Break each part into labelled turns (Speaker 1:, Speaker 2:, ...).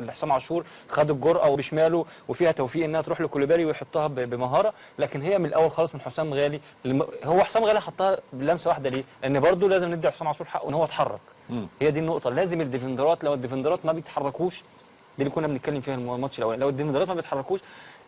Speaker 1: اللي حسام عاشور خد الجرأة وبشماله وفيها توفيق انها تروح لكوليبالي ويحطها بمهارة، لكن هي من الاول خالص من حسام غالي. هو حسام غالي حطها بلمسه واحدة ليه؟ لان برده لازم ندي حسام عاشور حقه ان هو اتحرك. هي دي النقطة، لازم ال defender ات، لو ال defender ات ما بيتحركوش، دي اللي كنا بنتكلم فيها الماتش الاولاني، لو ال defender ات ما بيتحركوش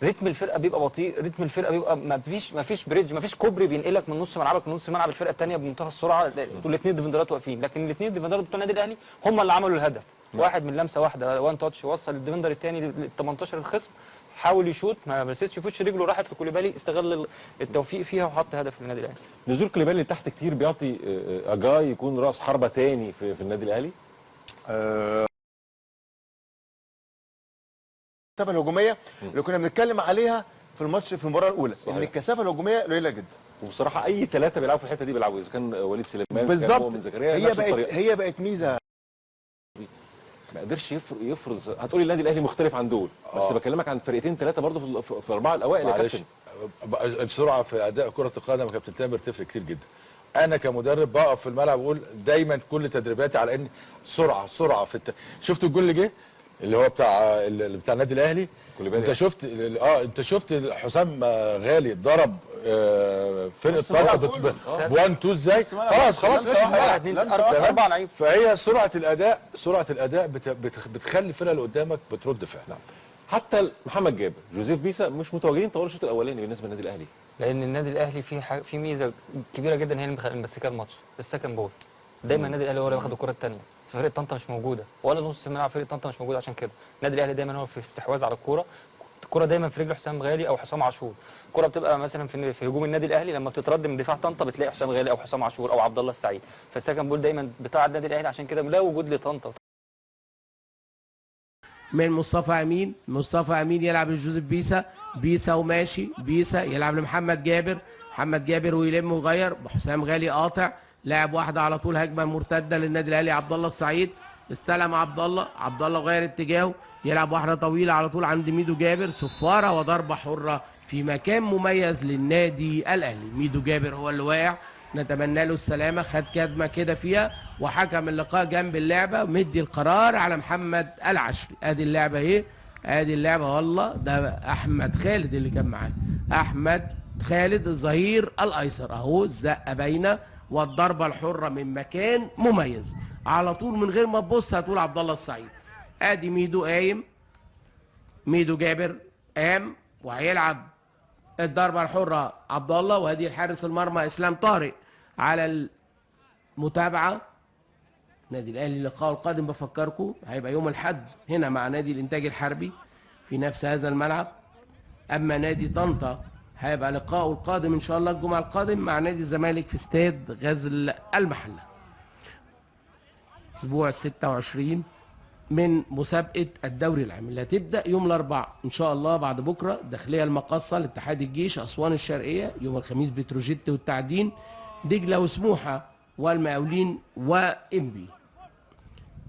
Speaker 1: رتم الفرقة بيبقى بطيء، رتم الفرقة بيبقى ما فيش bridge، ما فيش كوبري بينقلك من نص ملعبك لنص ملعب الفرقة الثانية بمنتهى السرعة. الاثنين defender ات واقفين، لكن الاثنين defender ات بتوع النادي الاهلي هم اللي عملوا الهدف. واحد من لمسه واحدة one touch وصل ال defender الثاني لل 18 الخصم، حاول يشوط ما مسكتش في وش رجله، راحت لكوليبالي، استغل التوفيق فيها وحط هدف للنادي الاهلي.
Speaker 2: نزول كوليبالي تحت كتير بيعطي اجاي يكون راس حربه تاني في النادي الاهلي.
Speaker 3: الكثافة الهجومية اللي كنا بنتكلم عليها في الماتش في المباراة الاولى. صحيح. ان الكثافة الهجومية قليله جدا.
Speaker 2: وبصراحة اي ثلاثة بيلعبوا في الحتة دي بيلعبوا، اذا كان وليد سليمان
Speaker 3: بالظبط،
Speaker 2: من زكريا،
Speaker 3: هي
Speaker 2: نفس
Speaker 3: بقت
Speaker 2: الطريقة.
Speaker 3: هي بقت ميزة.
Speaker 2: ما قدرش يفرض. هتقولي النادي الاهلي مختلف عن دول، بس بكلمك عن فرقتين ثلاثة برضه في الاربعة الاوائل يا
Speaker 4: معلش،
Speaker 2: كابتن.
Speaker 4: السرعة في اداء كره القدم يا كابتن تامر تفرق كتير جدا. انا كمدرب بقف في الملعب واقول دايما كل تدريباتي على ان سرعة سرعة في شفت الجول اللي جه اللي هو بتاع النادي الاهلي، انت شفت انت شفت حسام غالي ضرب فرقه طنطا ب 1 2 ازاي؟ خلاص خلاص
Speaker 1: اربع لعيب.
Speaker 4: فهي سرعة الاداء، سرعة الاداء بتخلي الفرقة اللي قدامك بترد فعل.
Speaker 2: نعم. حتى محمد جابر، جوزيف بيسا مش متواجدين طوال الشوط الاولاني بالنسبة للنادي الاهلي،
Speaker 1: لان النادي الاهلي فيه في ميزة كبيرة جدا هي اللي ممسكه الماتش، ال second ball. دايما النادي الاهلي هو اللي واخد الكره الثانية، فريق طنطا مش موجودة، ولا نص ملعب فريق طنطا مش موجود، عشان كده النادي الاهلي دايما هو في استحواذ على الكورة. الكورة دايما في رجل حسام غالي او حسام عاشور. الكورة بتبقى مثلا في هجوم النادي الاهلي لما بتترد من دفاع طنطا بتلاقي حسام غالي او حسام عاشور او عبد الله السعيد، فال second ball دايما بتاع النادي الاهلي، عشان كده لا وجود لطنطا.
Speaker 5: من مصطفى امين، مصطفى امين يلعب لجوزيف بيسا، بيسا وماشي، بيسا يلعب لمحمد جابر، محمد جابر ويلم ويغير، حسام غالي قاطع، لاعب واحدة على طول، هجمة مرتدة للنادي الاهلي، عبد الله السعيد استلم عبد الله، عبد الله غير اتجاهه، يلعب واحدة طويلة على طول عند ميدو جابر، صفارة وضربه حره في مكان مميز للنادي الاهلي. ميدو جابر هو اللي واقع، نتمنى له السلامة، خد كدمه كده فيها، وحكم اللقاء جنب اللعبة مدي القرار على محمد العشري. ادي اللعبة اهي، ادي اللعبة، والله ده احمد خالد اللي كان معاه، احمد خالد الظهير الايسر اهو، الزقه باينة والضربه الحرة من مكان مميز على طول من غير ما تبص هتقول عبد الله السعيد. ادي ميدو قايم، ميدو جابر قام وهيلعب الضربة الحرة عبد الله، وادي الحارس المرمى اسلام طارق على المتابعة. نادي الاهلي لقاءه القادم بفكركم هيبقى يوم الاحد هنا مع نادي الانتاج الحربي في نفس هذا الملعب. اما نادي طنطا هيبقى لقاؤه القادم ان شاء الله الجمعة القادم مع نادي الزمالك في استاد غزل المحلة. اسبوع 26 من مسابقة الدوري العام اللي هتبدا يوم الاربعاء ان شاء الله بعد بكره، داخلية المقاصه لاتحاد الجيش، اسوان الشرقية، يوم الخميس بتروجيت والتعدين، دجله وسموحه والمقاولين وانبي.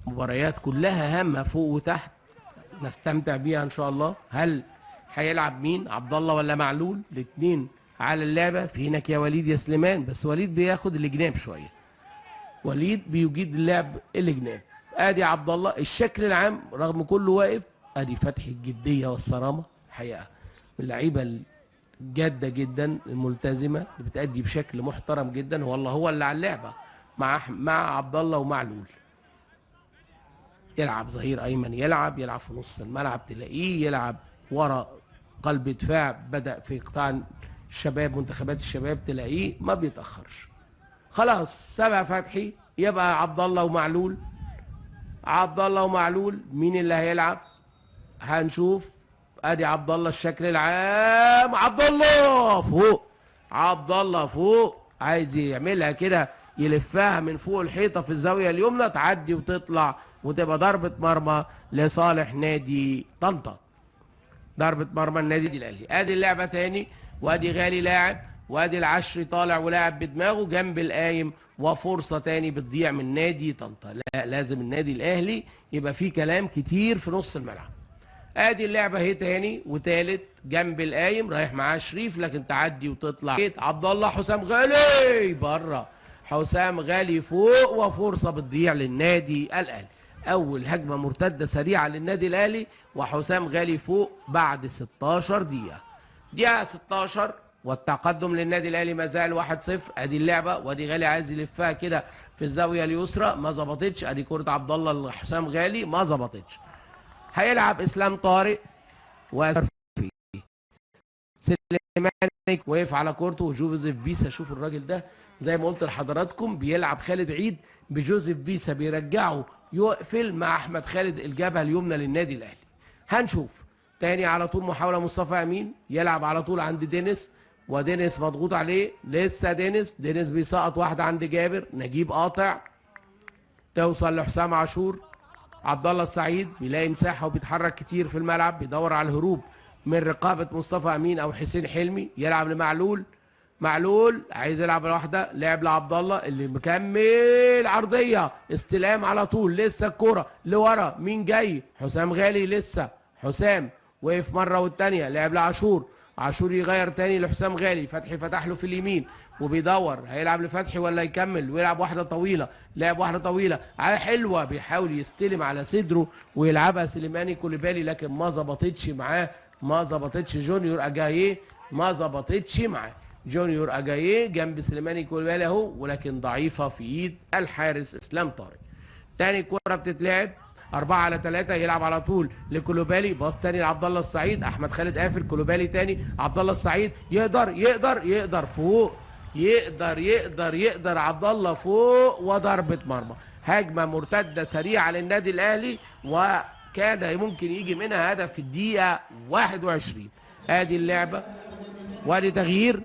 Speaker 5: مباريات كلها هامة فوق وتحت نستمتع بيها ان شاء الله. هل هيلعب مين، عبد الله ولا معلول؟ الاثنين على اللعبة. في هناك يا وليد يا سليمان، بس وليد بياخد الجناب شوية، وليد بيجيد اللعب الجناب. ادي عبد الله، الشكل العام رغم كله واقف، ادي فتح الجدية والصرامه الحقيقة من اللعيبة الجادة جدا الملتزمه اللي بتأدي بشكل محترم جدا. والله هو اللي على اللعبة مع عبد الله ومعلول. يلعب ظهير ايمن، يلعب في نص الملعب تلاقيه، يلعب ورا قلب دفاع، بدأ في قطاع الشباب منتخبات الشباب تلاقيه ما بيتأخرش. خلاص سبع فتحي، يبقى عبد الله ومعلول، عبد الله ومعلول مين اللي هيلعب هنشوف. ادي عبد الله الشكل العام، عبد الله فوق، عبد الله فوق، عايز يعملها كده يلفها من فوق الحيطة في الزاوية اليمنى، تعدي وتطلع وتبقى ضربه مرمى لصالح نادي طنطا، ضربه مرمى النادي الاهلي. ادي اللعبة تاني، وادي غالي لاعب، وادي العشري طالع ولاعب بدماغه جنب القايم، وفرصه تاني بتضيع من نادي طنطا. لا لازم النادي الاهلي يبقى فيه كلام كتير في نص الملعب. ادي اللعبة اهي تاني وتالت جنب القايم، رايح معاه شريف لكن تعدي وتطلع عبد الله، حسام غالي بره، حسام غالي فوق، وفرصه بتضيع للنادي الاهلي. اول هجمة مرتدة سريعة للنادي الاهلي، وحسام غالي فوق بعد 16 دقيقة. دقيقة 16 والتقدم للنادي الاهلي ما زال 1-0. ادي اللعبة، وادي غالي عايز يلفها كده في الزاوية اليسرى، ما ظبطتش. ادي كره عبد الله لحسام غالي، ما ظبطتش. هيلعب اسلام طارق وفي سليماني وقف على كورته، وجوزيف بيسا. شوف الراجل ده زي ما قلت لحضراتكم بيلعب خالد عيد بجوزيف بيسا، بيرجعه يقفل مع احمد خالد الجبهة اليمنى للنادي الاهلي. هنشوف تاني على طول محاولة مصطفى امين، يلعب على طول عند دينيس، ودينيس مضغوط عليه لسه. دينيس بيسقط واحدة عند جابر، نجيب قاطع، توصل لحسام عاشور. عبد الله السعيد بيلاقي مساحة وبيتحرك كتير في الملعب، بيدور على الهروب من رقابه مصطفى امين او حسين حلمي. يلعب لمعلول، معلول عايز يلعب لوحده، لعب لعبد الله اللي مكمل عرضية، استلام على طول، لسه الكورة لورا، مين جاي؟ حسام غالي، لسه حسام وقف مرة والتانية، لعب لعاشور، عاشور يغير تاني لحسام غالي، فتحي فتح له في اليمين وبيدور هيلعب لفتحي ولا يكمل ويلعب واحدة طويلة، لعب واحدة طويلة حلوة، بيحاول يستلم على صدره ويلعبها سليماني كوليبالي، لكن ما ظبطتش معاه، ما ظبطتش. جونيور اجاييه ما ظبطتش معاه، جونيور اجاييه جنب سليماني كوليبالي اهو، ولكن ضعيفة في ايد الحارس اسلام طارق. تاني كرة بتتلعب 4-3، يلعب على طول لكولوبالي، باص تاني لعبد الله السعيد، احمد خالد قافل، كولوبالي تاني، عبد الله السعيد يقدر يقدر يقدر فوق، يقدر يقدر يقدر عبد الله فوق، وضربة مرمى. هجمة مرتدة سريعة للنادي الاهلي، وكان ممكن يجي منها هدف في الدقيقة 21. ادي اللعبة وادي تغيير.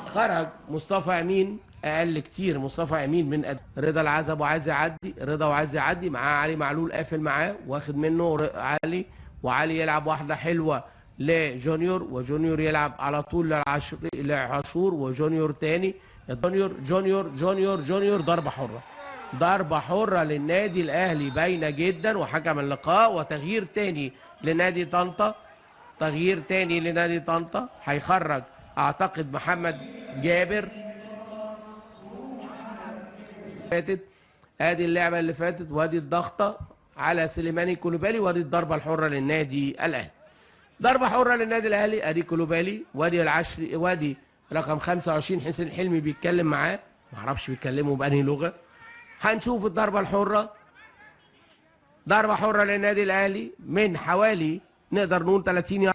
Speaker 5: خرج مصطفى امين، اقل كتير مصطفى امين من رضا العزب، وعايز يعدي رضا، وعايز يعدي معاه علي معلول قافل معاه واخد منه علي، وعلي يلعب واحدة حلوة لجونيور، وجونيور يلعب على طول لعاشور، وجونيور تاني، جونيور جونيور جونيور جونيور، ضربه حره، ضربه حره للنادي الاهلي باينة جدا، وحكم اللقاء. وتغيير تاني لنادي طنطا، تغيير تاني لنادي طنطا، هيخرج اعتقد محمد جابر. فاتت ادي اللعبة اللي فاتت، وادي الضغطه على سليماني كولوبالي، وادي الضربة الحرة للنادي الاهلي. ضربه حره للنادي الاهلي، ادي كولوبالي، وادي العشري، وادي رقم 25 حسين حلمي بيتكلم معاه، معرفش بيتكلموا بانهي لغة. هنشوف الضربة الحرة، ضربه حره للنادي الاهلي من حوالي نقدر نقول 30 يارد.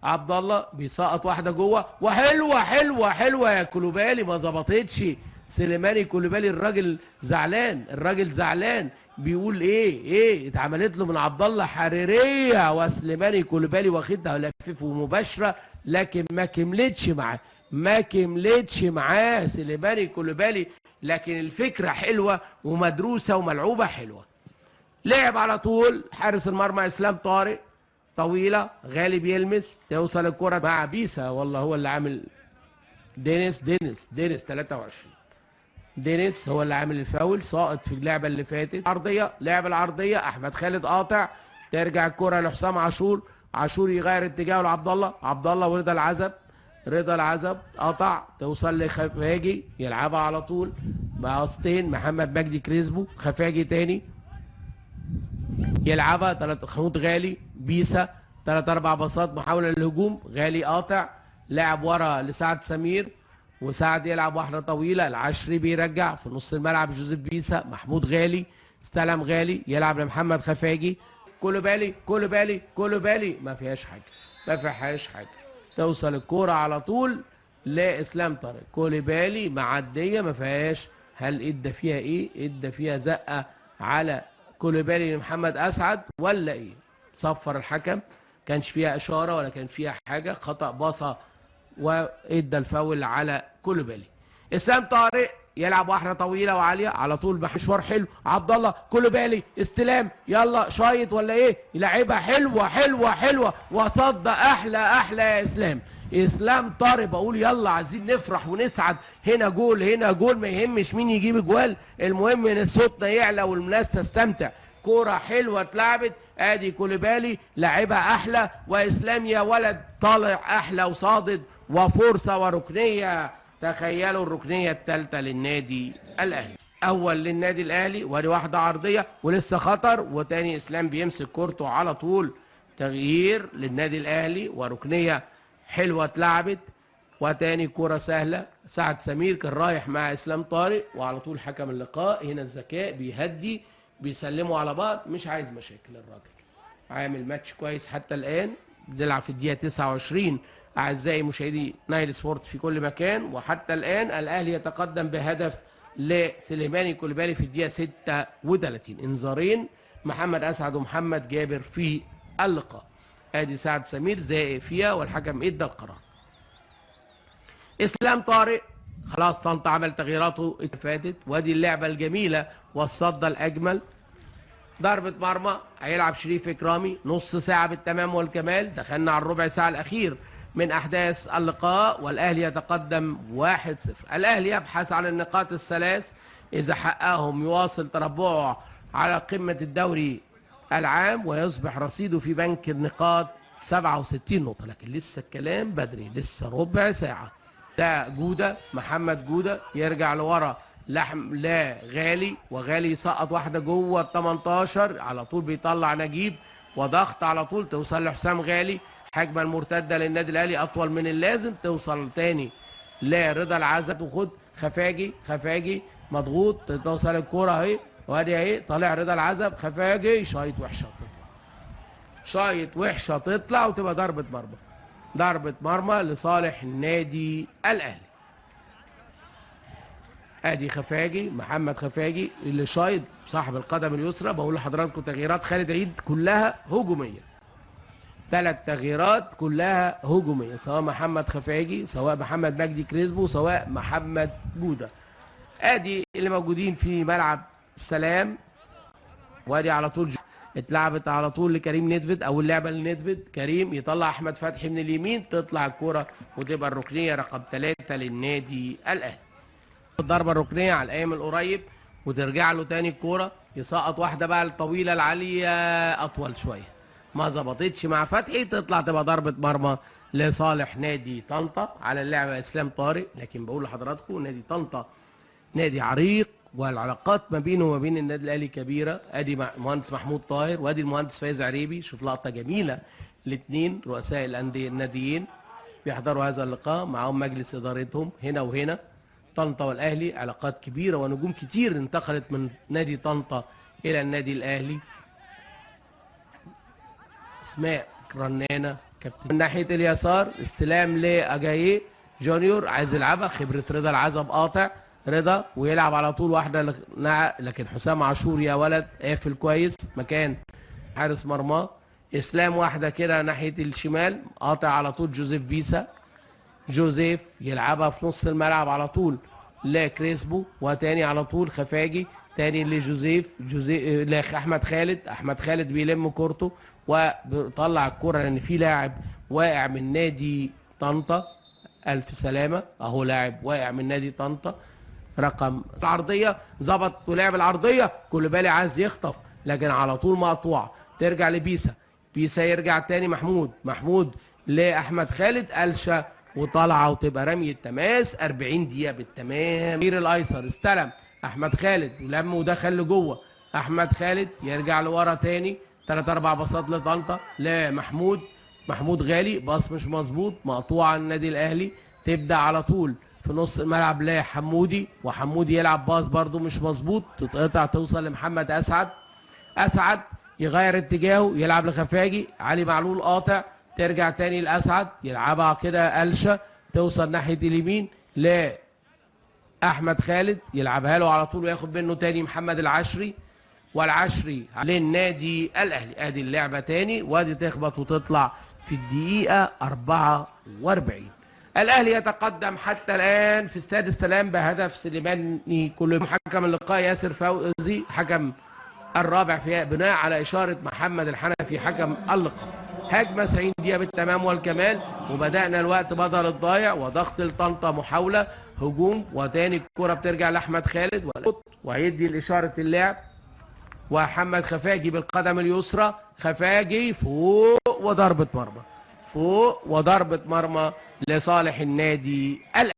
Speaker 5: عبد الله بيسقط واحدة جوه، وحلوه حلوة حلوة يا كولوبالي، ما ظبطتش. سليماني كولوبالي الراجل زعلان، الراجل زعلان، بيقول ايه ايه اتعملت له من عبد الله حريريه، وسليماني كولوبالي واخدها لفف ومباشرة، لكن ما كملتش معاه، ما كملتش معاه سليماني كولوبالي، لكن الفكرة حلوة ومدروسه وملعوبه حلوة. لعب على طول حارس المرمى اسلام طارق، طويلة، غالي بيلمس، توصل الكره مع بيسا، والله هو اللي عامل دينيس، دينيس دينيس 23، دينيس هو اللي عامل الفاول، ساقط في اللعبة اللي فاتت. عرضية، لعب العرضية، احمد خالد قاطع، ترجع الكره لحسام عاشور، عاشور يغير اتجاهه لعبد الله، عبد الله ورضا العزب، رضا العزب قطع، توصل لخفاجي يلعبها على طول باصتين، محمد مجدي كريسبو، خفاجي تاني يلعبها، ثلاث خطوط غالي، بيسا، 3 4 باصات، محاولة للهجوم، غالي قاطع، لعب ورا لسعد سمير، وسعد يلعب واحدة طويلة، العشري بيرجع في نص الملعب، جوزيف بيسا، محمود غالي، استلم غالي، يلعب لمحمد خفاجي، كولوبالي كولوبالي كولوبالي، ما فيهاش حاجة، ما فيهاش حاجة، توصل الكورة على طول لاسلام طارق. كولوبالي معدية ما فيهاش، هل ادى فيها ايه؟ ادى فيها زقه على كولوبالي لمحمد اسعد ولا ايه؟ صفر الحكم، كانش فيها اشارة ولا كان فيها حاجة، خطا باصة وادى الفاول على كولوبالي. اسلام طارق يلعب واحدة طويلة وعاليه على طول، مشوار حلو، عبد الله كولوبالي استلام، يلا شايط ولا ايه؟ يلعبها حلوة حلوة حلوة، وصد احلى احلى يا اسلام. اسلام طارق بقول يلا عايزين نفرح ونسعد، هنا جول هنا جول، ما يهمش مين يجيب اجوال، المهم ان صوتنا يعلى والناس تستمتع. كورة حلوة اتلعبت، ادي كولوبالي لعبها احلى، واسلام يا ولد طالع احلى وصادد، وفرصه وركنيه تخيلوا الركنيه الثالثة للنادي الاهلي، اول للنادي الاهلي، وادي واحدة عرضية ولسه خطر، وتاني اسلام بيمسك كورته على طول. تغيير للنادي الاهلي وركنيه حلوة اتلعبت، وتاني كرة سهلة. سعد سمير كان رايح مع اسلام طارق، وعلى طول حكم اللقاء هنا الذكاء بيهدي، بيسلموا على بعض، مش عايز مشاكل. الراجل عامل ماتش كويس حتى الآن. بنلعب في الدقيقة 29 أعزائي مشاهدي نايل سبورت في كل مكان، وحتى الآن الأهلي يتقدم بهدف لسليماني كوليبالي في الدقيقة 36. انذارين محمد أسعد ومحمد جابر في اللقاء. ادي سعد سمير زائق فيها والحكم ادى القرار. اسلام طارق خلاص طنطا عمل تغييراته اللي فاتت، وادي اللعبة الجميلة والصده الاجمل. ضربه مرمى هيلعب شريف اكرامي، نص ساعة بالتمام والكمال. دخلنا على الربع ساعة الاخير من احداث اللقاء، والاهلي يتقدم 1-0. الاهلي يبحث عن النقاط الثلاث، اذا حققهم يواصل تربعه على قمة الدوري العام ويصبح رصيده في بنك النقاط 67 نقطة. لكن لسه الكلام بدري، لسه ربع ساعة. ده جوده، محمد جوده يرجع لورا لحم لا غالي، وغالي يسقط واحدة جوه ال 18 على طول، بيطلع نجيب وضغط على طول، توصل لحسام غالي. هجمة المرتدة للنادي الاهلي اطول من اللازم، توصل تاني لرضا العزب، وخد خفاجي، خفاجي مضغوط، توصل الكورة اهي، وادي اهي طالع رضا العزب، خفاجي شايط وحشة تطلع، شايط وحشة تطلع، وتبقى ضربه مرمى، ضربه مرمى لصالح النادي الاهلي. ادي خفاجي، محمد خفاجي اللي شايط صاحب القدم اليسرى. بقول لحضراتكم تغييرات خالد عيد كلها هجومية، 3 تغييرات كلها هجومية، سواء محمد خفاجي، سواء محمد مجدي كريسبو، سواء محمد جوده. ادي اللي موجودين في ملعب السلام. وادي على طول اتلعبت على طول لكريم نيدفيد، اول لعبه لنيدفيد، كريم يطلع احمد فتحي من اليمين، تطلع الكورة وتبقى الركنيه رقم 3 للنادي الاهلي. الضربة الركنيه على القايم القريب، وترجع له تاني الكورة، يسقط واحدة بقى الطويلة العالية اطول شوية، ما ظبطتش مع فتحي، تطلع تبقى ضربه مرمى لصالح نادي طنطا على اللعبة اسلام طارق. لكن بقول لحضراتكم نادي طنطا نادي عريق، والعلاقات ما بينه وما بين النادي الاهلي كبيرة. ادي المهندس محمود طاهر، وادي المهندس فايز عريبي. شوف لقطة جميلة، الاثنين رؤساء الاندية الناديين بيحضروا هذا اللقاء، معاهم مجلس ادارتهم هنا وهنا. طنطا والاهلي علاقات كبيرة، ونجوم كتير انتقلت من نادي طنطا الى النادي الاهلي. اسماء رنانه كابتن. من ناحية اليسار استلام لاجاييه جونيور، عايز يلعبها، خبره رضا العزب قاطع رضا ويلعب على طول واحدة لكن حسام عاشور يا ولد قافل كويس مكان حارس مرماه. اسلام واحدة كده ناحية الشمال، قاطع على طول جوزيف بيسا، جوزيف يلعبها في نص الملعب على طول لكريسبو، وتاني على طول خفاجي، تاني لجوزيف، جوزيف لاحمد خالد، احمد خالد بيلم كورته وبيطلع الكورة لان في لاعب واقع من نادي طنطا. الف سلامه، اهو لاعب واقع من نادي طنطا. رقم عرضية ظبط ولعب العرضية، كوليبالي عايز يخطف لكن على طول مقطوعة، ترجع لبيسا، بيسا يرجع تاني محمود، محمود لاحمد خالد، قلشه وطالعه وتبقى رمية تماس. 40 دقيقة بالتمام. غير الايسر استلم احمد خالد ولم ودخل لجوه، احمد خالد يرجع لورا تاني، 3 4 باصات لطنطا لمحمود، محمود غالي باص مش مظبوط مقطوعة النادي الاهلي، تبدا على طول في نص الملعب لحمودي، وحمودي يلعب باص برده مش مظبوط، تتقطع توصل لمحمد اسعد، اسعد يغير اتجاهه يلعب لخفاجي، علي معلول قاطع، ترجع تاني لاسعد يلعبها كده قلشه، توصل ناحية اليمين لاحمد خالد يلعبها له على طول وياخد منه تاني محمد العشري، والعشري للنادي الاهلي. ادي اللعبة تاني، وادي تخبط وتطلع في الدقيقة 44. الاهلي يتقدم حتى الان في استاد السلام بهدف سليماني كل. حكم اللقاء ياسر فوزي، حكم الرابع في بناء على اشارة محمد الحنفي حكم اللقاء. هجمة 90 دقيقة بالتمام والكمال، وبدانا الوقت بدل الضايع، وضغط لطنطا، محاولة هجوم، وتاني الكره بترجع لاحمد خالد وهيدي الاشارة اللعب، ومحمد خفاجي بالقدم اليسرى، خفاجي فوق وضربه مرمى، فوق وضربه مرمى لصالح النادي الاهلي.